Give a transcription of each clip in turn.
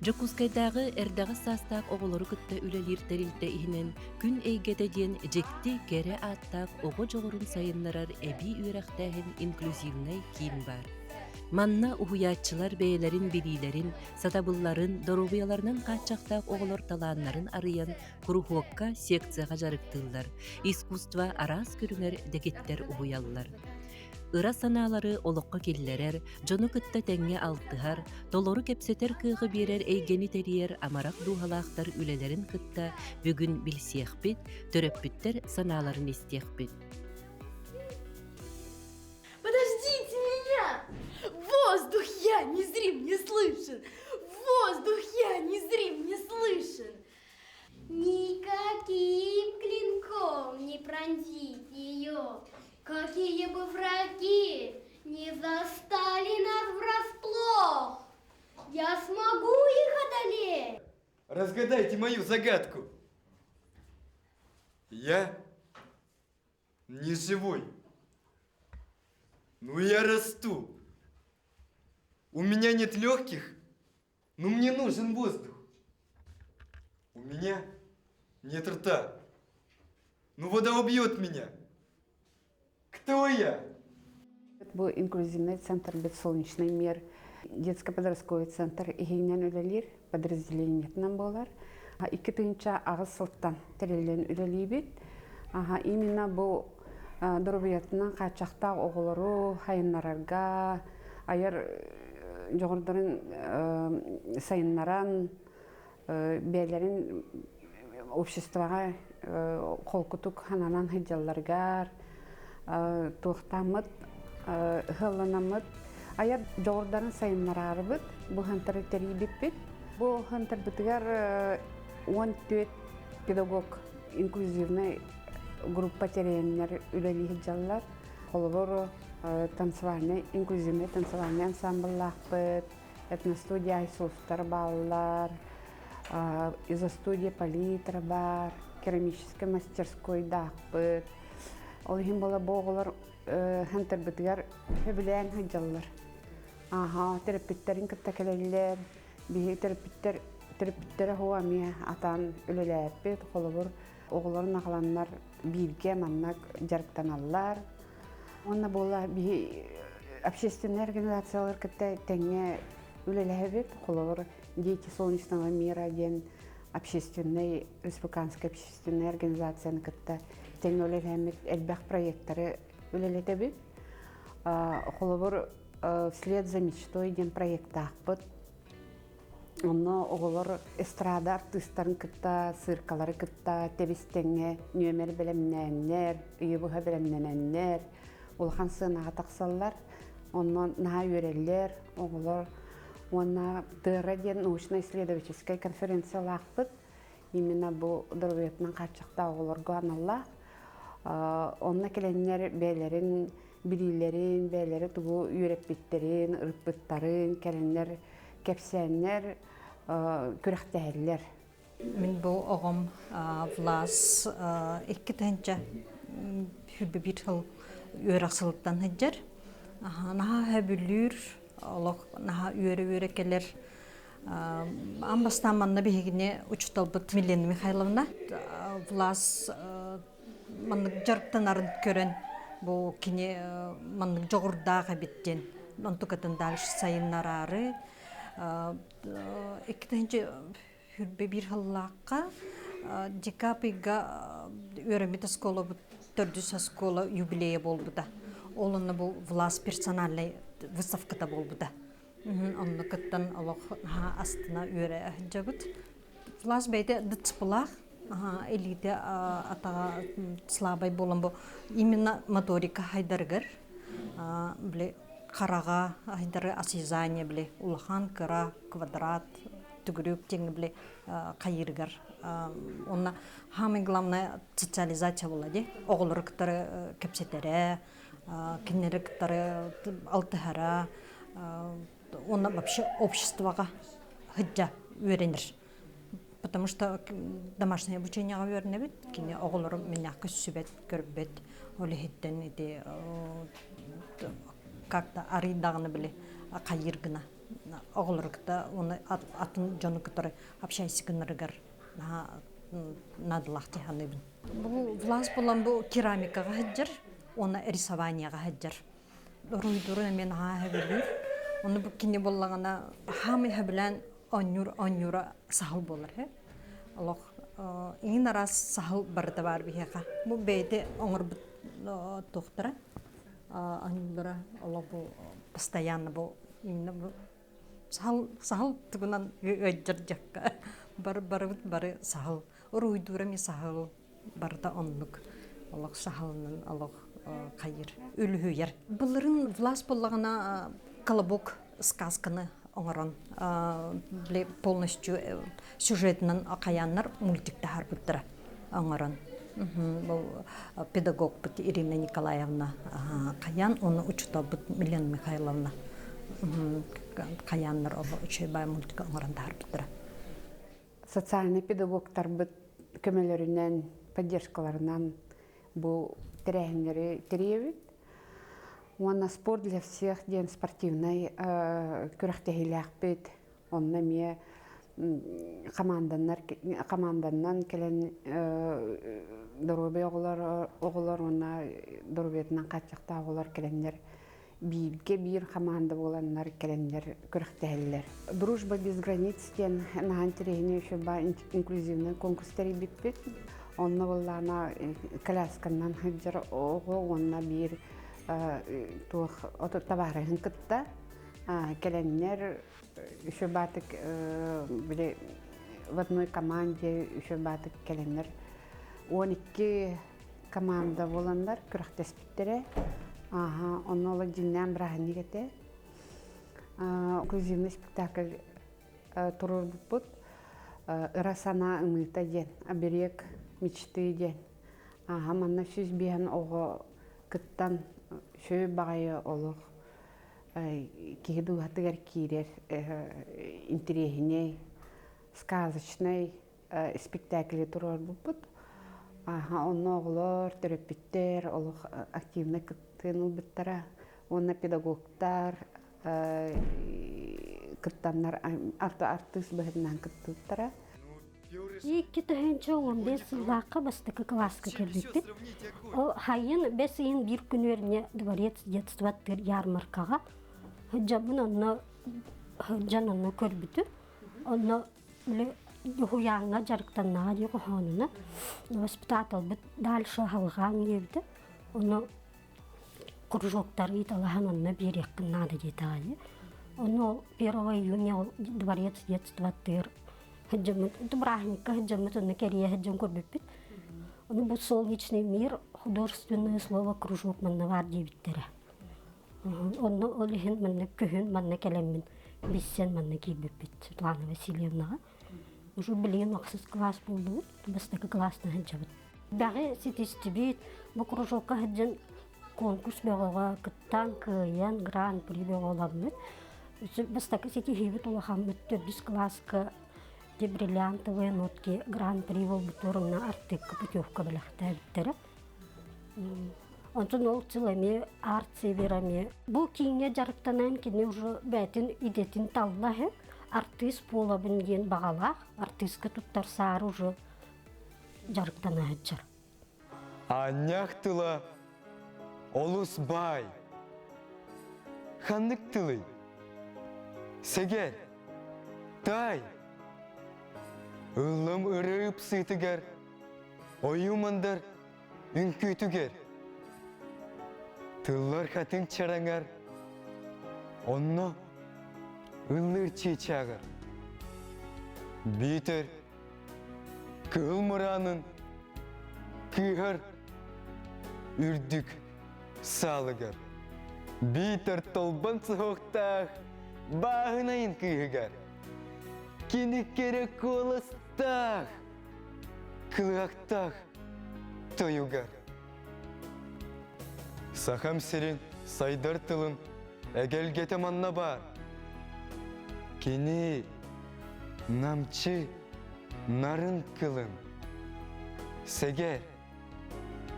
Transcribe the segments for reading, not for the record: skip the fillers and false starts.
Дьокуускайдааҕы эрдэҕэс саастаах оҕолору кытта үлэлиир тэрилтэ иһинэн Күн эйгэтэ диэн дьикти кэрэ ааттаах оҕо дьоҕурун сайыннарар эбии үөрэхтээһин инклюзивнай киин баар. Манна уһуйааччылар бэйэлэрин билиилэрин, сатабылларын, доруобуйаларынан хааччахтаах оҕолор талааннарын арыйан куруһуокка, секцияҕа дьарыктыыллар, искусство араас көрүҥэр дэгиттэр уһуйаллар. Ыра санаалары олоххо киллэрэр, дьону кытта тэҥҥэ алтыһар, толору кэпсэтэр кыаҕы биэрэр эйгэни тэрийэр амарах дууһалаахтар үлэлэрин кытта бүгүн билсиэхпит, төрөппүттэр санааларын истиэхпит. Подождите меня! Воздух я незрим не слышен! Воздух я незрим не слышен! Никаким клинком не пронзить ее. Какие бы враги не застали нас врасплох, я смогу их одолеть. Разгадайте мою загадку. Я не живой. Но я расту. У меня нет легких, но мне нужен воздух. У меня нет рта. Ну вода убьет меня. Кто я? Бу инклюзивный центр бит Солнечный мир детско-подростковый центр иһинэн үлэлиир подразделениетынан буолар. 2008 сылтан тэриллэн үлэлиибит. Именно бу доруобуйатынан хааччахтаах оҕолору сайыннарарга, айар дьоҕурдарын сайыннаран, бэйэлэрин обществоҕа холкутук сананан сылдьалларыгар туохтааммыт ыһылланаммыт айар дьоҕурдарын сайыннараарыбыт бу хантары тэрийбиппит. Бу хантарбытыгар 14 педагог инклюзивнай группа тэрийэннэр үлэлии сылдьаллар. Холобур, танцевальный, инклюзивный танцевальный ансамбллаахпыт, этностудия Айсулстар бааллар, изостудия Палитра баар, керамическай мастерскойдаахпыт. Ол иһин буола бу оҕолор хантарбытыгар сөбүлээн сылдьаллар. Аха, төрөппүттэрин кытта кэлэллэр. Биһиги төрөппүттэр төрөппүттэрэ хоһу эмиэ атаан үлэлээппит. Холобур, оҕолорун аҕаланнар бииргэ маннык дьарыктаналлар. Уонна буола биһи общественнай организациялар кытта тэҥҥэ үлэлэһэбит. Холобур, Дети солнечного мира диэн общественный, республиканскай общественная организацияны кытта тэҥҥэ үлэлэһэммит элбэх проекттары үлэлэтэбит. Холобур, «Вслед за мечтой» диэн проекттаахпыт. Онно оҕолор эстрада артыыстарын кытта, циркалары кытта тэбис-тэҥҥэ нүөмэр бэлэмнээннэр, ыйы быһа бэлэмнэнэннэр, улахан сыанаҕа тахсаллар. Онно наһаа үөрэллэр оҕолор. Уонна ТРА диэн научно-исследовательскай конференциялаахпыт. Именно бу доруобуйатынан хааччахтаах оҕолорго аналлаах. Онно кэлэннэр бэйэлэрин билиилэрин, бэйэлэрэ тугу үөрэппиттэрин, ырыппыттарын кэлэннэр кэпсээннэр, күрэхтэһэллэр. Мин бу оҕом Влас 2021 сыл үөрэх сылыттан сылдьар. Наһаа сөбүлүүр, олох наһаа үөрэ-үөрэ кэлэр. Аан бастаан манна биһигини учууталбыт Милена Михайловна Влас маннык дьарыктанарын көрөн бу кини маннык дьоҕурдаах эбит диэн онтукатын дальше сайыннараары 2021 сыллаахха декабрьга үөрэммит оскуолабыт төрдүс оскуола юбилейа буолбута. Ол онно бу власть персональнай выставката буолбута. Онно кыттан олох наһаа астына үөрэ сылдьабыт. Влас бэйэтэ ДЦПлаах, илиитэ атаҕа слабай буолан бу именно моторика хайдарыгар били хараҕа хайдары осязание били улахан кыра квадрат түгүрүк диэҥҥэ били хайыырыгар уонна самое главное социализация буолла дии оҕолору кытары кэпсэтэрэ кинилэри кытары алтыһара уонна вообще обществоҕа сылдьа үөрэнэр. Потому что домашнее обучениеҕа үөрэнэбит, кини оҕолору минньаах көссүбэт, көрбөт. Ол иһиттэн ити как-то арыйдаҕына били хайыыр гына. Оҕолору кытта уонна атын дьону кытары общайся гынарыгар наһаа наадалаах дии саныыбын. Бу Влас булан бу керамикаҕа сылдьар уонна рисованияҕа сылдьар. Уруйдуурун эмиэ наһаа сөбүлүүр. Ону бу кини буоллаҕына хаамый сөбүлээн оонньуур оонньуура саһыл буолар үһү. Олох иҥин араас саһыл барыта баар биһиэхэ. Бу бэйэтэ оҥорбут туохтара оонньуулара олох бу постоянно бу именно бу саһыл саһыл тугунан ыалдьар дьакка бары барыбыт бары саһыл уруһуйдуура эмиэ саһыл барыта оннук олох саһылынан олох хайыр үлүһүйэр былырын влас буоллаҕына колобок сказканы оҥорон полностью сюжетынан хайааннар мультик таһаарбыттара оҥорон бу педагогпут Ирина Николаевна хайаан уонна учууталбыт Милена Михайловна хайааннар оло үчүгэй мультика оҥорон таһаарбыттара. Социальный педагогтарбыт көмөлөрүнэн, поддержкаларынан бу тэрээһиннэри тэрийэбит. Уонна спорт для всех диэн спортивнай күрэхтэһиилээхпит. Онно эмиэ хамаанданнар хамаанданнан кэлэн доруобуйа оҕолор оҕолор уонна доруобуйатынан хааччахтаах оҕолор кэлэннэр бииргэ биир хамаанда буоланнар кэлэннэр күрэхтэһэллэр. Дружба без границ диэн наһаа интэриэһинэй еще инклюзивный конкурс тэрийбиппит. Онно буоллаана колясканнан сылдьар оҕо уонна биир туох табаарыһын кытта кэлэннэр еще баатык били в одной команде еще баатык кэлэннэр 12 команда буоланнар күрэхтэспиттэрэ. Ааһа, онно ол дьиҥнээн бырааһынньык этэ. Инклюзивный спектакль туруорбуппут. Ыра санаа ымыыта диэн, оберег мечты диэн. Ааһа, манна 105 оҕо кыттан сүр баҕайы олох киһи дууһатыгар киирэр интэриэһинэй, сказочнай испиктээкили туруорбуппут. Ааһа, онно оҕолор, төрөппүттэр олох активно кыттыын ылбыттара. Уонна педагогтар кыттаннар артыыс быһыытынан кыттыбыттара. 2015 сыллаахха бастакы кылааска кэлбиппит. Ол хайын бэс ыйын биир күнүөрүнэ дворец детства ярмаркаҕа сылдьабын онно сылдьан онно көрбүтүм. Онно уһуйааҥҥа дьарыктаннаҕа дии хоһоонуна воспитателбыт дальше аһылҕаан диэбитэ. Ону кружоктары ыыталаһан онно биэриэххин наада диэтэҕэ. Ону 1 июня ол дворец детства тыыр сылдьаммыт бырааһынньыкка сылдьаммыт онно кэрийэ сылдьан көрбүппүт. Ону бу солнечный мир художественное слово кружок манна баар диэбиттэрэ. Онно ол иһин манна күһүн манна кэлэммин билсэн манна киирбиппит Светлана Васильевнаҕа. Уже билигин ахсыс кылаас буоллубут, бастакы кылаастан сылдьабыт. Бэҕи ситистибит, бу кружокка сылдьан конкурс бөҕөҕө кыттан, кыайан, гран-при бөҕө ыламмыт. Бастакы ситиһиибит улахаммыт төрдүс кылааска бриллиантовые нотки гран-при буолбут Артекка путевка бэлэхтээбиттэрэ. Онтон ол сыл эмиэ арт-север эмиэ бу кииҥҥэ дьарыктанан кини уже бэйэтин идэтин талла үһү. Артыыс буолабын диэн баҕалаах, артыыска туттарсаары уже дьарыктана сылдьар. Аанньаах тыла олус баай. Ханнык тылый? Сэгэр, таай. Ыллым ырыы ыпсыытыгар, ойуу мандар үҥкүүтүгэр. Тыллар хатыҥ чараҥар, онно ыллыыр чыычааҕар. Биитэр кыһыл мыраанын кыыһар үрдүк саалыгар. Биитэр толбон суһуохтаах бааһынайын кыыһыгар. Кини кэрэ куоластаах, кылыһахтаах тойугар. Сахам сирин сайдар тылын эгэлгэтэ манна баар. Кини намчы нарын кылын сэгэр,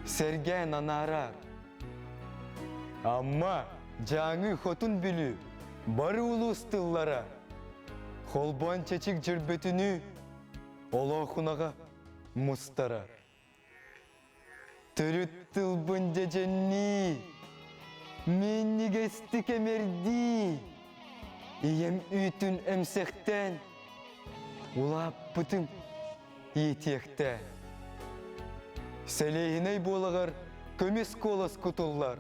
сэргээн анаарар. Амма, Дьааҥы, Хотун Бүлүү. Бары улуус тыллара холбоон чэчик дьөрбөтүнүү олоохунаҕа мустара. Төрүт тылбын дьэдьэннии, минньигэстик эмэрдии, ийэм үүтүн эмсэхтээн, улааппытым иитиэхтээн. Сэлиэһинэй буолаҕар көмүс куолас кутуллар,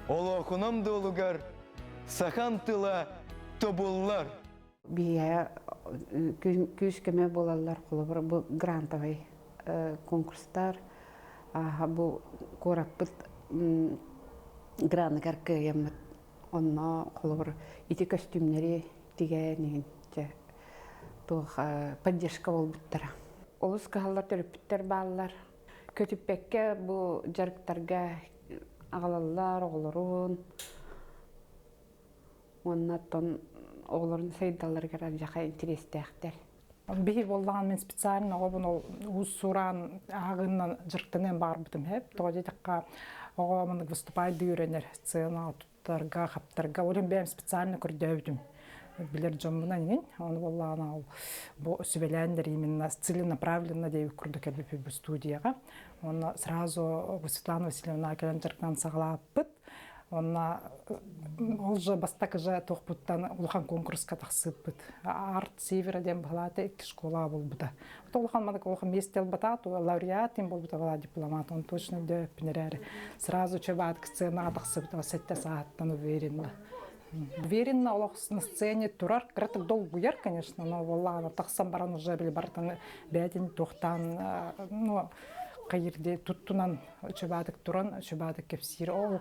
олоохунам дуолугар сахам тыла тобуллар. Биһиэхэ күүс-көмө буолаллар, холобур, бу грантовай конкурстар, бу куораппыт граныгар кыайаммыт. Онно холобур ити көстүүмнэри тигэн иһин дьэ туох поддержка буолбуттара. Олус кыһаллар төрөппүттэр бааллар. Көтүппэккэ бу дьарыктарга аҕалаллар оҕолорун уонна оттон оҕолорун сайдалларыгар алдьархай интэриэстээхтэр. Биһи буоллаҕына мин специально оҕобун ол уус-сураан ааҕыынан дьарыктаныан баҕарбытым иһэп. Тоҕо диэтэххэ оҕо маннык выступайдыы үөрэнэр сцена туттарга, хаптарга. Ол иһин бэйэм специально көрдөөбүтүм. Билэр дьоммунан иҥин. Ону буоллаҕына ол бу сүбэлээн именно целенаправленно диэбит курдук кэлбиппит бу студияҕа. Уонна сразу Светлана Васильевна кэлэн дьарыктанан саҕалааппыт. Онно ол же бастакы же туохпуттан улахан конкурска тахсыппыт. Арт Севера диэн баһылаата икки школа буолбута. Улахан маннык улахан миэстэ ылбата, лауреат им буолбута была дипломат, он точно өйдөөппүн эрээри. Сразу чөбаат сценаҕа тахсыбыта, сэттэ сааттан уверенно. Уверенно олох на сцене турар, кыратык долгуйар, конечно, но буоллаҕына тахсан баран уже били барытын бэйэтин туохтаан, ну, хайырди туттунан чубаатык туран чубаатык кэпсиир. Ол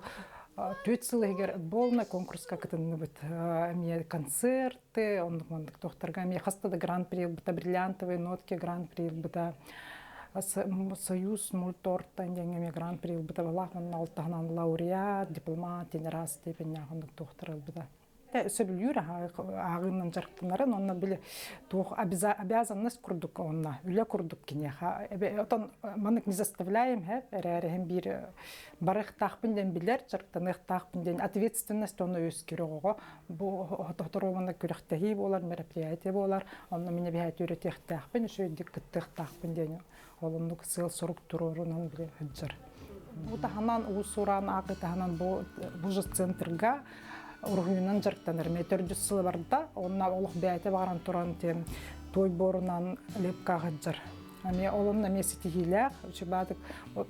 түөрт сыл иһигэр отборный конкурска кытынныбыт. Эмиэ концерты, оннук маннык туохтарга эмиэ хаста да гран-при ылбыта, бриллиантовые нотки гран-при ылбыта. Союз мульторта диэн эмиэ гран-при ылбыта. Балаах онно ол таһынан лауреат, дипломат, раз степеннээх оннук туохтар ылбыта. Сөбүлүүр ааҕыынан дьарыктанарын онно били туох обязанность курдук онно үлэ курдук киниэхэ отон маннык не заставляем һэ эрээриһин биир барыахтаахпын диэн билэр дьарыктаныахтаахпын диэн ответственность онно үөскүүр оҕоҕо бу хоторуомана күрэхтэһии буолар мероприятие буолар онно мин эбэһээт үөрэтиэхтээхпин үчүгэйдик кыттыахтаахпын диэн ол оннук сыал-сорук туруорунан били сылдьар. Бу таһынан уус-уран ааҕыы таһынан бу бу же центрга уруһуйунан дьарыктанар. Мэ төрдүс сыла барда. Онно олох бэйэтэ баҕаран туран тем той буорунан лепка сылдьар. Ами олонно эмиэ ситиһиилээх. Чубаатык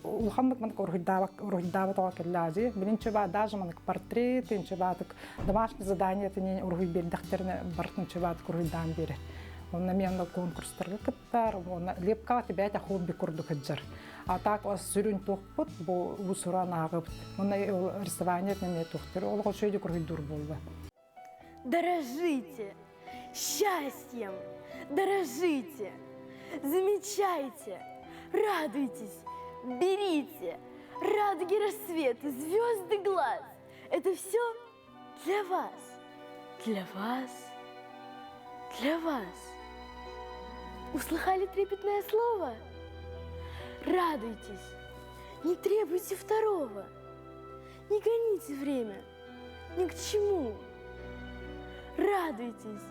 улаханнык манык уруһуйдаабат уруһуйдаабат оҕо кэллээжи. Билин чуба даже манык портрет, чубаатык домашний задание тинин уруһуй биэрдэхтерине бартын чубаатык уруһуйдаан биэрэр. Онно эмиэ онно конкурстарга кыттар, уонна лепкаҕа тибээтэ хобби курдук сылдьар. А так сүрүн туохпут бу уус-уран ааҕыбыт. Уонна рисование эмиэ туохтур. Олох үчүгэй курһуйдуур буолла. Дорожите счастьем, дорожите, замечайте, радуйтесь, берите, радуги рассветы, звезды глаз. Это все для вас, для вас, для вас. Услыхали трепетное слово? Радуйтесь, не требуйте второго, не гоните время, ни к чему. Радуйтесь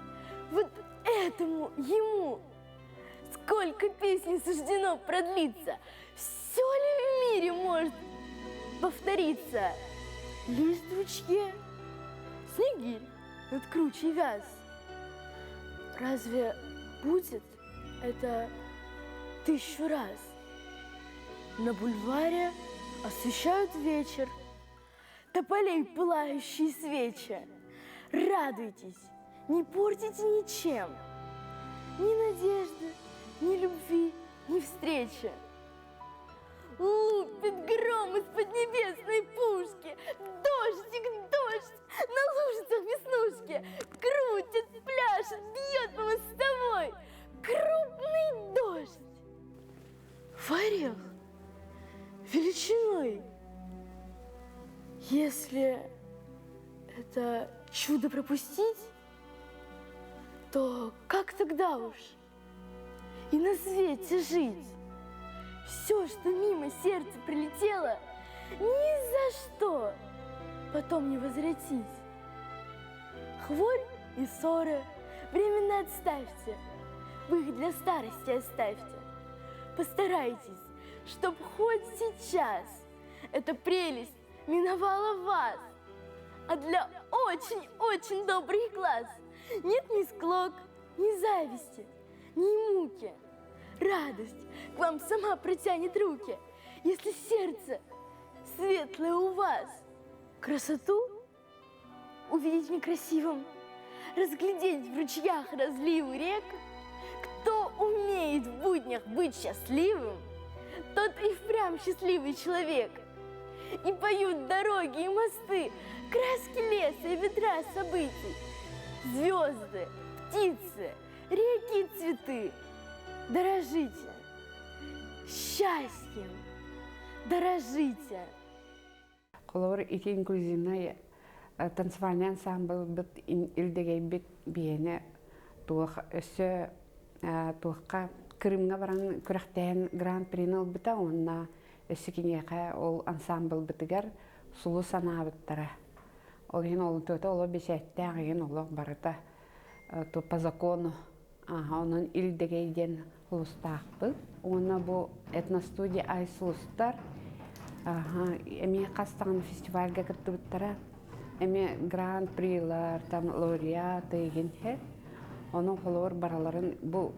вот этому ему. Сколько песней суждено продлиться, все ли в мире может повториться? Лист в ручье, снегирь над кручей вяз. Разве будет это тысячу раз? На бульваре освещают вечер тополей пылающие свечи. Радуйтесь, не портите ничем ни надежды, ни любви, ни встречи. Лупит гром из поднебесной пушки, Дождик, дождь, на лужицах веснушки, Крутит, пляшет, бьет по мостовой. Крупный дождь. В орех величиной. Если это чудо пропустить, то как тогда уж и на свете жить? Все, что мимо сердца прилетело, ни за что потом не возвратить. Хворь и ссоры временно отставьте, вы их для старости оставьте. Постарайтесь, чтоб хоть сейчас эта прелесть миновала вас. А для очень-очень добрых глаз нет ни склок, ни зависти, ни муки. Радость к вам сама протянет руки, если сердце светлое у вас. Красоту увидеть некрасивым, разглядеть в ручьях разливы рек. Кто умеет в буднях быть счастливым, тот и впрямь счастливый человек. И поют дороги и мосты, краски леса и ветра событий, звезды, птицы, реки и цветы. Дорожите счастьем, дорожите. Холобур, ити инклюзивнай танцевальный ансамблбыт илдэгэйбит биһиэнэ туох өссө туохха Крымҥа баран күрэхтэһэн гран-прини ылбыта уонна өссө киниэхэ ол ансамблбытыгар сулус анаабыттара. Ол иһин ол туота олох бэчээттээх иһин олох барыта по закону онон Илдэгэй диэн сулустаахпыт. Уонна бу этностудия Ай сулустар эмиэ хас даҕаны фестивальга кыттыбыттара. Эмиэ гран-прилар, там лауреат игин Онон холобур бараларын бу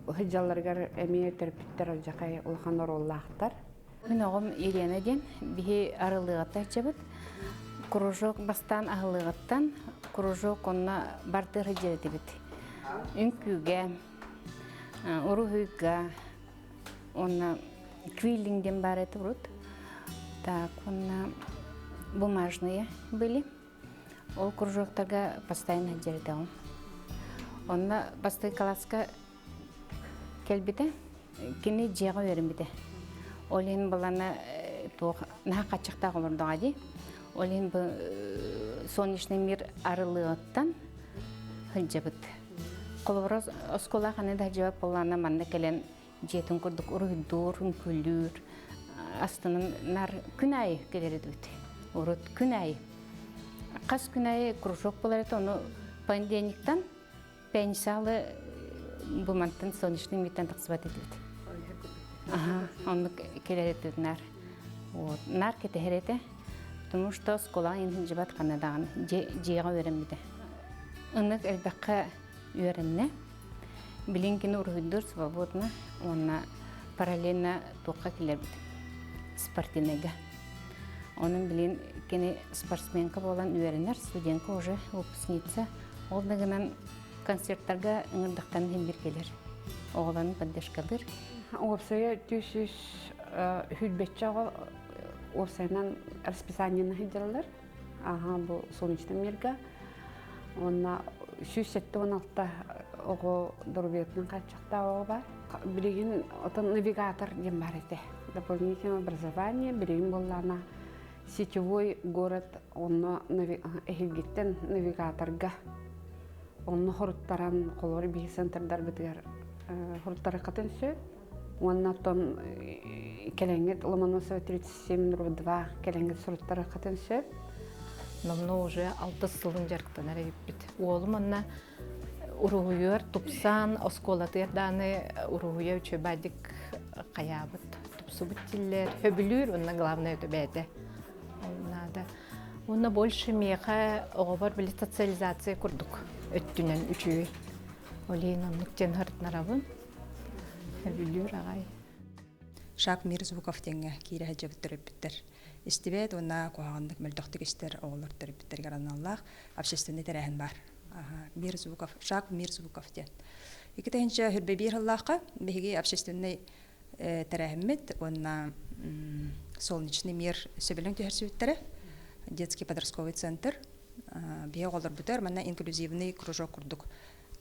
сылдьалларыгар эмиэ төрөппүттэр алдьархай улахан оруоллаахтар. Мин оҕом Елена диэн биһи арыллыаҕыттан ыччабыт. Кружок бастаан аһыллыаҕыттан кружок онно бардыр сылдьар Үҥкүүгэ, уруһуйга, уонна квиллинг диэн баар этэ урут. Так, уонна бумажные были. Ол кружоктарга постоянно сылдьар этэ Онно бастакы класска кэлбитэ. Кини дьиэҕэ үөрэммитэ. Ол иһин балана туох наһаа хаччахтаах олордоҕо дии. Ол иһин бу солнечный мир арыллыаҕыттан сылдьабыт. Холобура, оскуола ханна да сылдьыбат буоллаҕына манна кэлэн дьиэтин курдук уруһуйдуур, үҥкүүлүүр, астынан нар күн аайы кэлэр этибит. Урут күн аайы. Хас күн аайы кружок буолар этэ, ону понедельниктан Пенсиалы бу мантан солнечный миттэн тахсыбат этибит. Аха, оннук кэлэр этибит наар. Вот, наар кэтэһэр этэ. Потому что оскуолаҕа инһинжибат ханна даҕаны дьиэҕэ үөрэммитэ. Ыннык элбэххэ үөрэннэ. Билин кини уруһуйдуур свободно уонна параллельно туохха килэрбит спортивныйга. Онон билин кини спортсменка буолан үөрэнэр, студентка уже выпускница. Ол да гынан концерттарга ыҥырдахтан иһин бир кэлэр. Оҕолорун поддержкалыыр. Уопсайа түс хүрбэччэ оҕо уопсайынан расписаниены сылдьаллар. Аха, бу солнечный мирга. Уонна 176 оҕо доруобуйатынан хааччахтаах оҕо бар. Билигин отон навигатор диэн бар этэ. Дополнительное образование билигин буоллаҕына сетевой город онно эһилгиттэн навигаторга онно хоруттаран холор биһи центрдарбытыгар хоруттарыкатын сөп уонна оттон кэлэҥҥит Ломоносова 37 2 кэлэҥҥит суруттарыкатын сөп. Номно уже алтыс сылын дьарыктанар эбиппит. Уолум онно уруһуйугар тупсан, оскуолатыгар дааны уруһуйа үчүгэйдик хайаабыт, тупсубут дииллэр. Хөбүлүүр уонна главное это бэйэтэ. Ол наада. Уонна больше миэхэ оҕобор били социализация курдук өттүнэн үчүгэй. Ол иһин оннук диэн һыртнарабын. Хөбүлүүр аҕай. Шаг мир звуков диэҥҥэ киирэ сылдьыбыт төрөппүттэр истибэт уонна куһаҕаннык мөлтөхтүк истэр оҕолор төрөппүттэригэр аналлаах общественный тэрээһин баар. Мир звуков, шаг мир звуков диэн. Икки тыһыынча хүрбэ биир сыллаахха биһиги общественный тэрээһиммит уонна солнечный мир сөбүлэҥ түһэрсибиттэрэ детский подростковый центр биһи оҕолорбутугар манна инклюзивный кружок курдук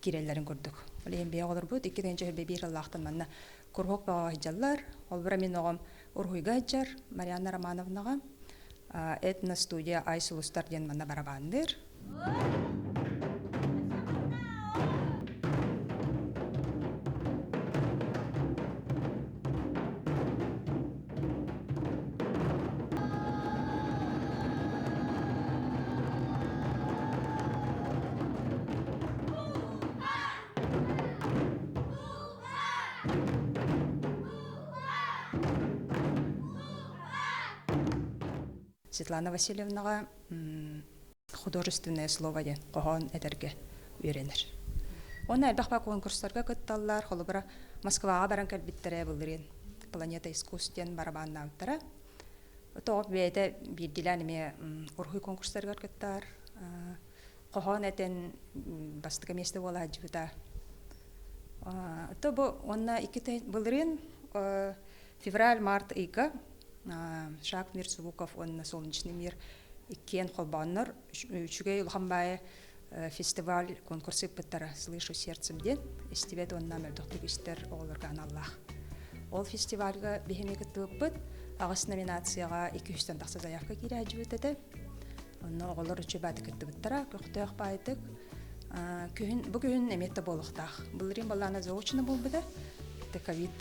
киирэллэрин курдук. Ол иһин биһи оҕолорбут икки тыһыынча хүрбэ биир сыллаахтан манна куруһуок бөҕөҕө сылдьаллар. Холобура мин оҕом уруһуйга сылдьар Марианна Романовнаҕа этностудия Ай сулустар диэн манна барабаанныыр. Светлана Васильевнаҕа художественное слово диэн хоһоон этэргэ үөрэнэр. Онно элбэх конкурстарга кытталлар. Холобура, Москваҕа баран кэлбиттэрэ былырыын «Планета искусств» диэн барабааннаабыттара. Тоҕо бэйэтэ биирдиилээн эмиэ уруһуй конкурстарыгар кыттар. Хоһоон этэн бастакы миэстэ буола сылдьыбыта. То бу уонна икки былырыын февраль-март ыйга Шаг мир звуков уонна Солнечный мир иккиэн холбооннор үчүгэй улахан баайы фестиваль конкурс ыыппыттара «Слышу сердцем» диэн истибэт уонна мөлтөхтүк истэр оҕолорго аналлаах. Ол фестивальга биһиги кыттыбыппыт аҕыс номинацияҕа 200-тэн тахса заявка киирээччибит этэ. Онно оҕолор үчүгэй кыттыбыттара, көхтөөх баайдык. Күһүн, бу күһүн эмиэ да буолуохтаах. Былырыын балаана заочно буолбута. Ковид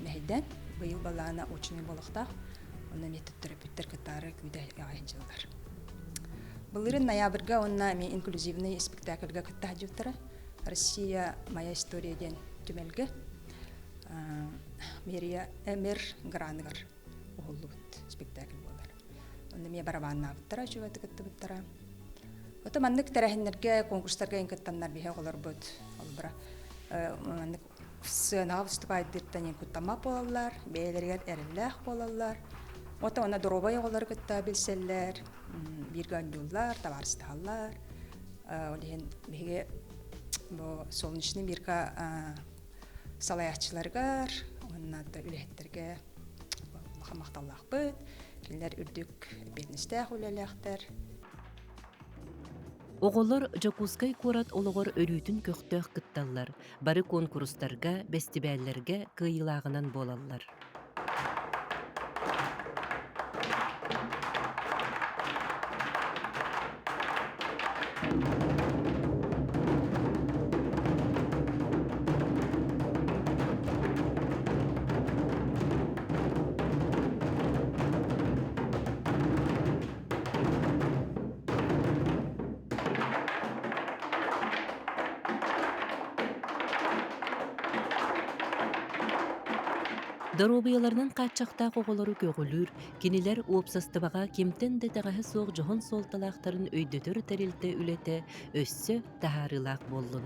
мэһэйдээн, быйыл балаана очный буолуохтаах. Онно эмиэ төрөппүттэр кытаары күүдэ дьыллар. Былырыын ноябрьга уонна эмиэ инклюзивный спектакльга кытта сылдьыбыттара. Россия моя история диэн түмэлгэ Мерия Эмир граныгар уһуллубут спектакль буолар. Онно эмиэ барабааннаабыттара, үчүгэйдик кыттыбыттара. Ото маннык тэрээһиннэргэ, конкурстарга эн кыттаннар биһи оҕолорбут олбура маннык сыанаҕа выступайдыыртан эн куттаммат буолаллар, бэйэлэригэр эрэллээх буолаллар. Ото онно доруобай оҕолору кытта билсэллэр, бииргэ оонньууллар, табаарыстаһаллар. Ол иһин биһиги бу солнечный мирга салайааччыларыгар уонна да үлэһиттэргэ улахан махталлаахпыт. Кинилэр үрдүк эппиэтинэстээх үлэлээхтэр. Оҕолор Дьокуускай куорат олоҕор өрүүтүн көхтөөх кытталлар, бары куонкурустарга, бэстибээллэргэ кыайыылааҕынан буолаллар. Доруобуйаларынан хааччахтаах оҕолору көҕүлүүр, кинилэр уопсастыбаҕа кимтэн да итэҕэһэ суох дьоһун суолталаахтарын өйдөтөр тэрилтэ үлэтэ өссө таһаарыылаах буоллун.